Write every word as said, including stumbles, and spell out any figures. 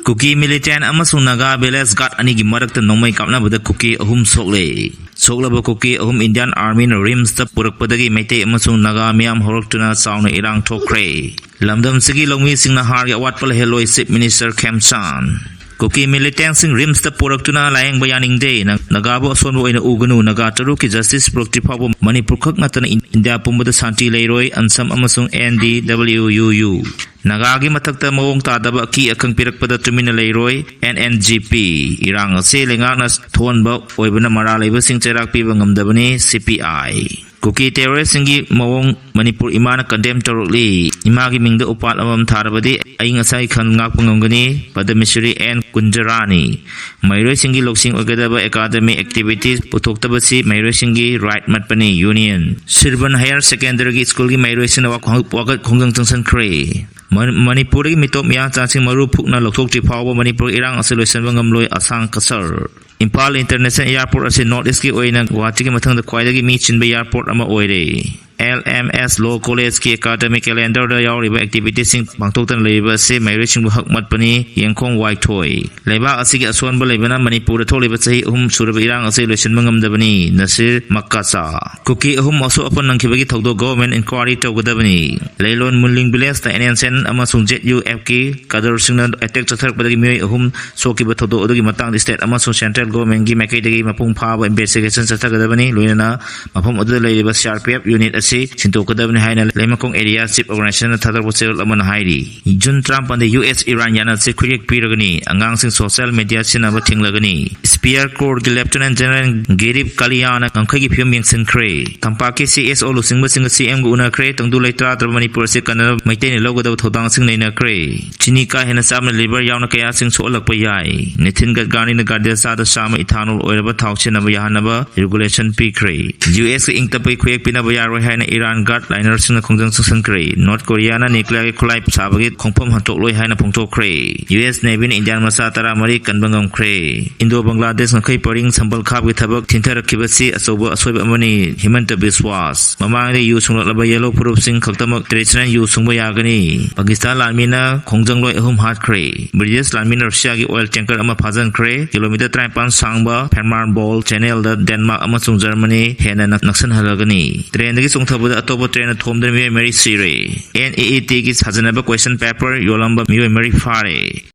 ꯀꯨꯀꯤ ꯃꯤꯂꯤꯇꯦꯟ ꯑꯃꯁꯨꯡ ꯅꯥꯒꯥ ꯚꯤꯂꯦꯖ ꯒꯥꯔꯗ ꯑꯅꯤꯒꯤ ꯃꯔꯛꯇ ꯅꯣꯡꯃꯩ ꯀꯥꯞꯅꯕꯗ ꯀꯨꯀꯤ ꯑꯍꯨꯝ ꯁꯣꯛꯂꯦ꯫ ꯁꯣꯛꯂꯕ ꯀꯨꯀꯤ ꯑꯍꯨꯝ ꯏꯟꯗꯤꯌꯥꯟ ꯑꯥꯔꯃꯤꯅ ꯔꯤꯝꯁꯇ ꯄꯨꯔꯛꯄꯗꯒꯤ ꯃꯩꯇꯩ ꯑꯃꯁꯨꯡ ꯅꯥꯒꯥ ꯃꯤꯌꯥꯝ ꯍꯧꯔꯛꯇꯨꯅ ꯆꯥꯎꯅ ꯏꯔꯥꯡ ꯊꯣꯛꯈ꯭ꯔꯦ꯫ ꯂꯝꯗꯝꯁꯤꯒꯤ ꯂꯧꯃꯤꯁꯤꯡꯅ ꯍꯥꯔꯒꯤ ꯑꯋꯥꯠꯄ ꯂꯩꯍꯜꯂꯣꯏ, ꯆꯤꯐ ꯃꯤꯅꯤꯁꯇꯔ ꯈꯦꯝꯆꯥꯟ꯫ ꯀꯨꯀꯤ ꯃꯤꯂꯤꯇꯦꯟꯁꯤꯡ ꯔꯤꯝꯁꯇ ꯄꯨꯔꯛꯇꯨꯅ ꯂꯥꯌꯦꯡꯕ ꯌꯥꯅꯤꯡꯗꯦ, ꯅ-, ꯅꯥꯒꯥꯕꯨ ꯑꯁꯣꯟꯕ ꯑꯣꯏꯅ ꯎꯒꯅꯨ, ꯅꯥꯒꯥ ꯇꯔꯨꯛꯀꯤ ꯖꯁꯇꯤꯁ ꯄꯨꯔꯛꯇ꯭ꯔꯤ ꯐꯥꯎꯕ ꯃꯅꯤꯄꯨꯔ ꯈꯛ ꯅꯠꯇꯅ ꯏꯟꯗꯤꯌꯥ ꯄꯨꯝꯕꯗ ꯁꯥꯟꯇꯤ ꯂꯩꯔꯣꯏ, ꯑꯟꯁꯝ ꯑꯃꯁꯨꯡ N D W U U. ꯅꯥꯒꯥꯒꯤ ꯃꯊꯛꯇ ꯃꯑꯣꯡ ꯇꯥꯗꯕ ꯑꯀꯤ ꯑꯈꯪ ꯄꯤꯔꯛꯄꯗ ꯇꯨꯃꯤꯟꯅ ꯂꯩꯔꯣꯏ, ꯑꯦꯟ ꯑꯦꯟ ꯖꯤ ꯄꯤ꯫ ꯏꯔꯥꯡ ꯑꯁꯤ ꯂꯩꯉꯥꯛꯅ ꯊꯣꯛꯍꯟꯕ ꯑꯣꯏꯕꯅ ꯃꯔꯥꯜ ꯂꯩꯕꯁꯤꯡ ꯆꯩꯔꯥꯛ ꯄꯤꯕ ꯉꯝꯗꯕꯅꯤ, ꯁꯤ ꯄꯤ ꯑꯥꯏ꯫ ꯀꯨꯀꯤ ꯇꯦꯔꯣꯔꯤꯁꯁꯤꯡꯒꯤ ꯃꯑꯣꯡ ꯃꯅꯤꯄꯨꯔ ꯏꯃꯥꯅ ꯀꯟꯗꯦꯝ ꯇꯧꯔꯛꯂꯤ꯫ ꯏꯃꯥꯒꯤ ꯃꯤꯡꯗ ꯎꯄꯥꯜ ꯑꯃꯃꯝ ꯊꯥꯔꯕꯗꯤ ꯑꯏꯪ ꯑꯁꯥꯒꯤ ꯈꯜ ꯉꯥꯛꯄ ꯉꯝꯒꯅꯤ, ꯄꯗꯃꯁ꯭ꯔꯤ ꯑꯦꯟ ꯀꯨꯟꯖꯔꯥꯅꯤ꯫ ꯃꯍꯩꯔꯣꯏꯁꯤꯡꯒꯤ ꯂꯧꯁꯤꯡ ꯑꯣꯏꯒꯗꯕ ꯑꯦꯀꯥꯗꯃꯤꯛ ꯑꯦꯛꯇꯤꯚꯤꯇꯤꯁ ꯄꯨꯊꯣꯛꯇꯕꯁꯤ ꯃꯍꯩꯔꯣꯏꯁꯤꯡꯒꯤ ꯔꯥꯏꯠ ꯃꯠꯄꯅꯤ, ꯌꯨꯅꯤꯌꯟ꯫ ꯁꯤꯔꯕꯟ ꯍꯥꯌꯔ ꯁꯦꯀꯦꯟꯗꯔꯤꯒꯤ ꯁ꯭ꯀꯨꯜꯒꯤ ꯃꯍꯩꯔꯣꯏꯁꯤꯡꯅ ꯋꯥꯈ-, ꯋꯥꯀꯠ ꯈꯣꯡꯖꯪ ꯆꯪꯁꯤꯟꯈ꯭ꯔꯦ꯫ ꯃ-, ꯃꯅꯤꯄꯨꯔꯗꯒꯤ ꯃꯤꯇꯣꯞ ꯃꯤꯌꯥꯆꯥꯁꯤꯡ ꯃꯔꯨ ꯐꯨꯛꯅ ꯂꯧꯊꯣꯛꯇ꯭ꯔꯤ ꯐꯥꯎꯕ ꯃꯅꯤꯄꯨꯔ ꯏꯔꯥꯡ ꯑꯁꯤ ꯂꯣꯏꯁꯤꯟꯕ ꯉꯝꯂꯣꯏ, ꯑꯁꯥꯡ ꯀꯁꯔ꯫ ꯏꯝꯐꯥꯜ ꯏꯟꯇꯔꯅꯦꯁꯅꯦꯜ ꯑꯦꯌꯥꯔꯄꯣꯔꯠ ꯑꯁꯤ ꯅꯣꯔꯠ ꯏꯁꯀꯤ ꯑꯣꯏꯅ ꯒꯨꯋꯥꯍꯥꯇꯤꯒꯤ ꯃꯊꯪꯗ ꯈ꯭ꯋꯥꯏꯗꯒꯤ ꯃꯤ ꯆꯤꯟꯕ ꯑꯦꯌꯥꯔꯄꯣꯔꯠ ꯑꯃ ꯑꯣꯏꯔꯦ꯫ ꯑꯦꯜ ꯑꯦꯝ ꯑꯦꯁ ꯂꯣ ꯀꯣꯂꯦꯖꯀꯤ ꯑꯦꯀꯥꯗꯃꯤꯛ ꯀꯦꯂꯦꯟꯗꯔꯗ ꯌꯥꯎꯔꯤꯕ ꯑꯦꯛꯇꯤꯚꯤꯇꯤꯁꯤꯡ ꯄꯥꯡꯊꯣꯛꯇꯅ ꯂꯩꯔꯤꯕ ꯑꯁꯤ ꯃꯍꯩꯔꯣꯏꯁꯤꯡꯕꯨ ꯍꯛ ꯃꯠꯄꯅꯤ, ꯌꯦꯡꯈꯣꯡ ꯋꯥꯏꯊꯣꯏ꯫ ꯂꯩꯕꯥꯛ ꯑꯁꯤꯒꯤ ꯑꯁꯣꯟꯕ ꯂꯩꯕꯅ ꯃꯅꯤꯄꯨꯔꯗ ꯊꯣꯛꯂꯤꯕ ꯆꯍꯤ ꯑꯍꯨꯝ ꯁꯨꯔꯕ ꯏꯔꯥꯡ ꯑꯁꯤ ꯂꯣꯏꯁꯤꯟꯕ ꯉꯝꯗꯕꯅꯤ, ꯅꯁꯤꯔ ꯃꯛꯀꯥꯁꯥ꯫ ꯀꯨꯀꯤ ꯑꯍꯨꯝ ꯑꯁꯣꯛ ꯑꯄꯟ ꯅꯪꯈꯤꯕꯒꯤ ꯊꯧꯗꯣꯛ ꯒꯣꯚꯔꯟꯃꯦꯟ ꯏꯟꯀ꯭ꯋꯥꯔꯤ ꯇꯧꯒꯗꯕꯅꯤ꯫ ꯂꯩꯂꯣꯟ ꯃꯨꯂꯤꯡ ꯚꯤꯂꯦꯖꯇ ꯑꯦꯟ ꯑꯦꯟ ꯁꯤ ꯑꯦꯟ ꯑꯃꯁꯨꯡ ꯖꯦꯠ ꯌꯨ ꯑꯦꯐꯀꯤ ꯀꯥꯗꯔꯁꯤꯡꯅ ꯑꯦꯇꯦꯛ ꯆꯠꯊꯔꯛꯄꯗꯒꯤ ꯃꯤꯑꯣꯏ ꯑꯍꯨꯝ ꯁꯣꯛꯈꯤꯕ ꯊꯧꯗꯣꯛ ꯑꯗꯨꯒꯤ ꯃꯇꯥꯡꯗ ꯁ꯭ꯇꯦꯠ ꯑꯃꯁꯨꯡ ꯁꯦꯟꯇ꯭ꯔꯦꯜ ꯒꯣꯚꯔꯟꯃꯦꯟꯒꯤ ꯃꯥꯏꯀꯩꯗꯒꯤ ꯃꯄꯨꯡ ꯐꯥꯕ ꯏꯟꯚꯦꯁꯇꯤꯒꯦꯁꯟ ꯆꯠꯊꯒꯗꯕꯅꯤ, ꯂꯣꯏꯅꯅ ꯃꯐꯝ ꯑꯗꯨꯗ ꯂꯩꯔꯤꯕ C R P F unit ꯑꯁꯤ ꯁꯤꯟꯗꯣꯛꯀꯗꯕꯅꯤ ꯍꯥꯏꯅ ꯂꯩꯃꯈꯣꯡ ꯑꯦꯔꯤꯌꯥ ꯆꯤꯐ ꯑꯣꯔꯒꯅꯥꯏꯖꯦꯁꯟꯅ ꯊꯥꯗꯣꯔꯛꯄ ꯆꯦꯔꯣꯜ ꯑꯃꯅ ꯍꯥꯏꯔꯤ꯫ ꯖꯨꯟ ꯇꯔꯥꯃꯥꯄꯟꯗ ꯌꯨ ꯑꯦꯁ ꯏꯔꯥꯟ ꯌꯥꯅꯁꯦ ꯈꯨꯠꯌꯦꯛ ꯄꯤꯔꯒꯅꯤ, ꯑꯉꯥꯡꯁꯤꯡ ꯁꯣꯁꯤꯌꯦꯜ ꯃꯦꯗꯤꯌꯥ ꯁꯤꯖꯤꯟꯅꯕ ꯊꯤꯡꯂꯒꯅꯤ꯫ ꯁ꯭ꯄꯤꯌꯔ ꯀꯣꯔꯒꯤ ꯂꯦꯐꯇꯤꯅꯦꯟꯠ ꯖꯦꯅꯔꯦꯜ ꯒꯤꯔꯤꯞ ꯀꯥꯂꯤꯌꯥꯅ ꯉꯝꯈꯩꯒꯤ ꯐꯤꯕꯝ ꯌꯦꯡꯁꯤꯟꯈ꯭ꯔꯦ꯫ ꯇꯝꯄꯥꯛꯀꯤ ꯁꯤ ꯑꯦꯁ ꯑꯣ ꯂꯨꯆꯤꯡꯕꯁꯤꯡꯒ ꯁꯤ ꯑꯦꯝꯒ ꯎꯅꯈ꯭ꯔꯦ꯫ ꯇꯪꯗꯨ ꯂꯩꯇꯥꯗ꯭ꯔꯕ ꯃꯅꯤꯄꯨꯔ ꯑꯁꯤ ꯀꯟꯅꯕ ꯃꯩꯇꯩꯅ ꯂꯧꯒꯗꯕ ꯊꯧꯗꯥꯡꯁꯤꯡ ꯅꯩꯅꯈ꯭ꯔꯦ꯫ ꯆꯤꯅꯤ ꯀꯥ ꯍꯦꯟꯅ ꯆꯥꯕꯅ ꯂꯤꯚꯔ ꯌꯥꯎꯅ ꯀꯌꯥꯁꯤꯡ ꯁꯣꯛꯍꯜꯂꯛꯄ ꯌꯥꯏ꯫ ꯅꯤꯊꯤꯟ ꯒꯗꯀꯥꯔꯤꯅ ꯒꯥꯔꯗꯦꯁꯥꯗ ꯆꯥꯝꯃ ꯏꯊꯥꯅꯣꯜ ꯑꯣꯏꯔꯕ ꯊꯥꯎ ꯁꯤꯖꯤꯟꯅꯕ ꯌꯥꯍꯟꯅꯕ ꯔꯤꯒꯨꯂꯦꯁꯟ ꯄꯤꯈ꯭ꯔꯦ꯫ ꯌꯨ ꯑꯦꯁꯀ ꯏꯪ ꯇꯞꯄꯒꯤ ꯈꯨꯌꯦꯛ ꯄꯤꯅꯕ ꯌꯥꯔꯣꯏ ꯍꯥꯏ꯫ ꯍꯥꯏꯅ ꯏꯔꯥꯟ ꯒꯥꯔꯗ ꯂꯥꯏꯅꯔꯁꯤꯡꯅ ꯈꯣꯡꯖꯪ ꯆꯪꯁꯤꯟꯈ꯭ꯔꯦ꯫ ꯅꯣꯔꯠ ꯀꯣꯔꯤꯌꯥꯅ ꯅ꯭ꯌꯨꯀ꯭ꯂꯤꯌꯥꯔꯒꯤ ꯈꯨꯠꯂꯥꯏ ꯁꯥꯕꯒꯤ ꯈꯣꯡꯐꯝ ꯍꯟꯗꯣꯛꯂꯣꯏ ꯍꯥꯏꯅ ꯐꯣꯡꯗꯣꯛꯈ꯭ꯔꯦ꯫ ꯌꯨ ꯑꯦꯁ ꯅꯦꯚꯤꯅ ꯏꯟꯗꯤꯌꯥꯟ ꯃꯆꯥ ꯇꯔꯥꯃꯔꯤ ꯀꯟꯕ ꯉꯝꯈ꯭ꯔꯦ꯫ ꯏꯟꯗꯣ ꯕꯪꯒ꯭ꯂꯥꯗꯦꯁ ꯉꯥꯈꯩ ꯄꯔꯤꯡ ꯁꯝꯕꯜ ꯈꯥꯕꯒꯤ ꯊꯕꯛ ꯊꯤꯟꯊꯔꯛꯈꯤꯕꯁꯤ ꯑꯆꯧꯕ ꯑꯁꯣꯏꯕ ꯑꯃꯅꯤ, ꯍꯤꯃꯟꯇ ꯕꯤꯁꯋꯥꯁ꯫ ꯃꯃꯥꯡꯗ ꯌꯨ ꯁꯨꯡꯂꯛꯂꯕ ꯌꯦꯜꯂꯣ ꯐꯨꯔꯨꯞꯁꯤꯡ ꯈꯛꯇꯃꯛ ꯇ꯭ꯔꯦꯗꯤꯁꯅꯦꯜ ꯌꯨ ꯁꯨꯡꯕ ꯌꯥꯒꯅꯤ꯫ ꯄꯥꯀꯤꯁꯇꯥꯟ ꯂꯥꯟꯃꯤꯅ ꯈꯣꯡꯖꯪꯂꯣꯏ ꯑꯍꯨꯝ ꯍꯥꯠꯈ꯭ꯔꯦ꯫ ꯕ꯭ꯔꯤꯇꯤꯁ ꯂꯥꯟꯃꯤꯅ ꯔꯨꯁꯤꯌꯥꯒꯤ ꯑꯣꯏꯜ ꯇꯦꯡꯀꯔ ꯑꯃ ꯐꯥꯖꯤꯟꯈ꯭ꯔꯦ꯫ ꯀꯤꯂꯣꯃꯤꯇꯔ ꯇꯔꯥꯅꯤꯄꯥꯟ ꯁꯥꯡꯕ ꯐꯦꯔꯃꯥꯔ ꯕꯣꯜ ꯆꯦꯅꯦꯜꯗ ꯗꯦꯟꯃꯥꯔꯛ ꯑꯃꯁꯨꯡ ꯖꯔꯃꯅꯤ ꯍꯦꯟꯅ ꯅꯛ-, ꯅꯛꯁꯤꯟꯍꯜꯂꯒꯅꯤ꯫ ꯇ꯭ꯔꯦꯟꯗꯒꯤ ꯆꯣꯡꯊꯕꯗ ꯑꯇꯣꯞꯄ ꯇ꯭ꯔꯦꯟꯅ ꯊꯣꯝꯗꯨꯅ ꯃꯤꯑꯣꯏ ꯃꯔꯤ ꯁꯤꯔꯦ꯫ ꯑꯦꯟ ꯏ ꯏ ꯇꯤꯒꯤ ꯁꯥꯖꯤꯟꯅꯕ ꯀꯣꯏꯁꯟ ꯄꯦꯄꯔ ꯌꯣꯜꯂꯝꯕ ꯃꯤꯑꯣꯏ ꯃꯔꯤ ꯐꯥꯔꯦ꯫